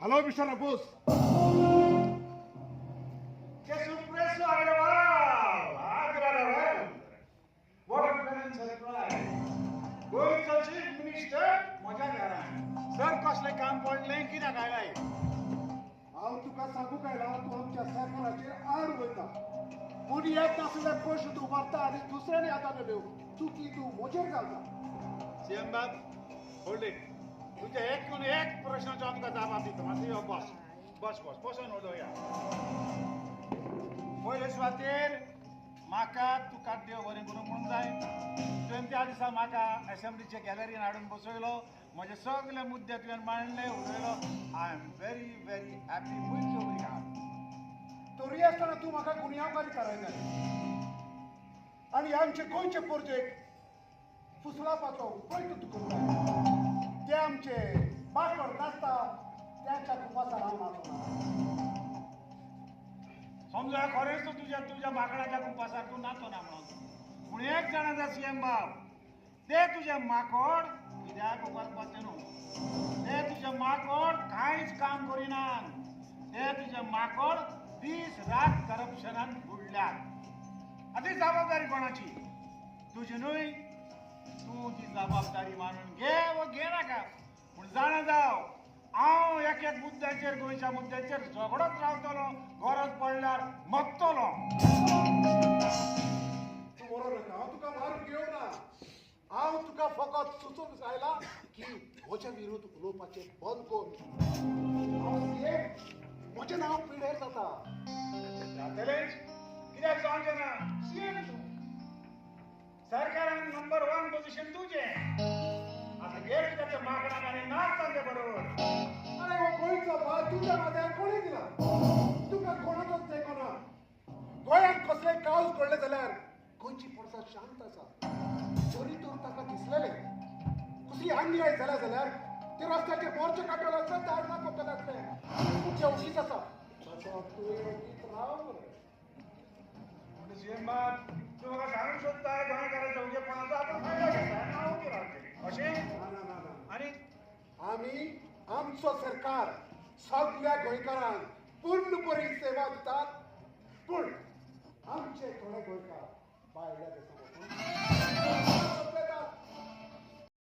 Hello mister Raffos. Che sorpreso Agarwal! Agarwal! What a pleasant surprise! गोंयचो chief minister म्हज्या घरान. Sir, कसलें काम पडलें? कित्याक आयलाय? हांव तुका सांगूंक आयला, तूं आमच्या सरकाराचेर आड वयता. पूण एक नासल्यार प्रश्न तूं उबारता आनी दुसऱ्यानी हाताळ्यो चुकी तूं म्हजेर घालता. सीएम बाब, होल्ड it. तुज्या एक एक प्रश्नाचो आमकां जाप दिता. मातसो यो, बस बस बस, बसून उलोवया. पयले सुवातेर म्हाका तुका देव बरें करूंक म्हणूंक जाय. तुवें त्या दिसा म्हाका एसेंब्लीचे गॅलरीन हाडून बसयलो, म्हजे सगळे मुद्दे तुवें मांडले, उलयलो. I am very very happy with your regard. तरी आसतना तूं म्हाका गुन्यांवकारी थारायता आनी आमचे गोंयचे प्रोजेक्ट फुसलावपाचो प्रयत्न तूं करता. ते आमचे माकड नाचता त्याच्या कुपासार हांव नाचना. समजा खरेंच तूं तुज्या तुज्या माकडाच्या कुपासार तूं नाचो ना म्हणून, पूण एक जाणा जा सीएम बाब, ते तुजे माकोड कित्याक उबारपाचें न्हू. ते तुजे माकोड कांयच काम करिनात. ते तुजे माकोड दीस रात करप्शनान बुडल्यात. आतां ही जबाबदारी कोणाची? तुजी न्हय? तूं ती जबाबदारी मानून घे वा घे नाका, पूण जाणा जाव, हांव एक एक मुद्द्याचेर, गोंयच्या मुद्द्याचेर झगडत रावतलो, गरज पडल्यार मत्तलो. तूं मरो नाका. हांव तुका मारूंक येवना. हांव तुका फकत सुचोवंक आयला की म्हज्या विरुद्ध उलोवपाचें बंद कर. हांव सीएम, म्हजें नांव पिडेर जाता. जातलेंच, कित्याक जावचें ना? सीएम तूं, सरकारान नंबर वन पोझिशन तुजें. आतां घे कित्याक माकडाक आनी नाच तांचे बरोबर. आरे, हो गोंयचो भार तुज्या माथ्यार कोणी दिला? तुका कोणाचोच तेंको ना. गोंयांत कसलें कावस घडलें जाल्यार गोंयची पोरसां शांत आसा. जरी तर ताका दिसलेलें कसली अन्याय जाला जाल्यार ते रस्त्याचेर मोर्चे काडटले आसले, दारणां करतले आसले. तुजें ओगीच आसा ताचो तूं ओगीच राव मरे. म्हणजे सीएम बाब, तूं म्हाका सांगूंक सोदता, गोंयकारांच्या उगेपणाचो आपूण फायदो घेता आनी हांव ओगी रावचें, अशें? ना ना ना ना. आनी आमी, आमचो सरकार सगल्या गोंयकारांक पूर्णपणी सेवा दितात, पूण आमचे थोडे गोंयकार भायल्या देशांत वचून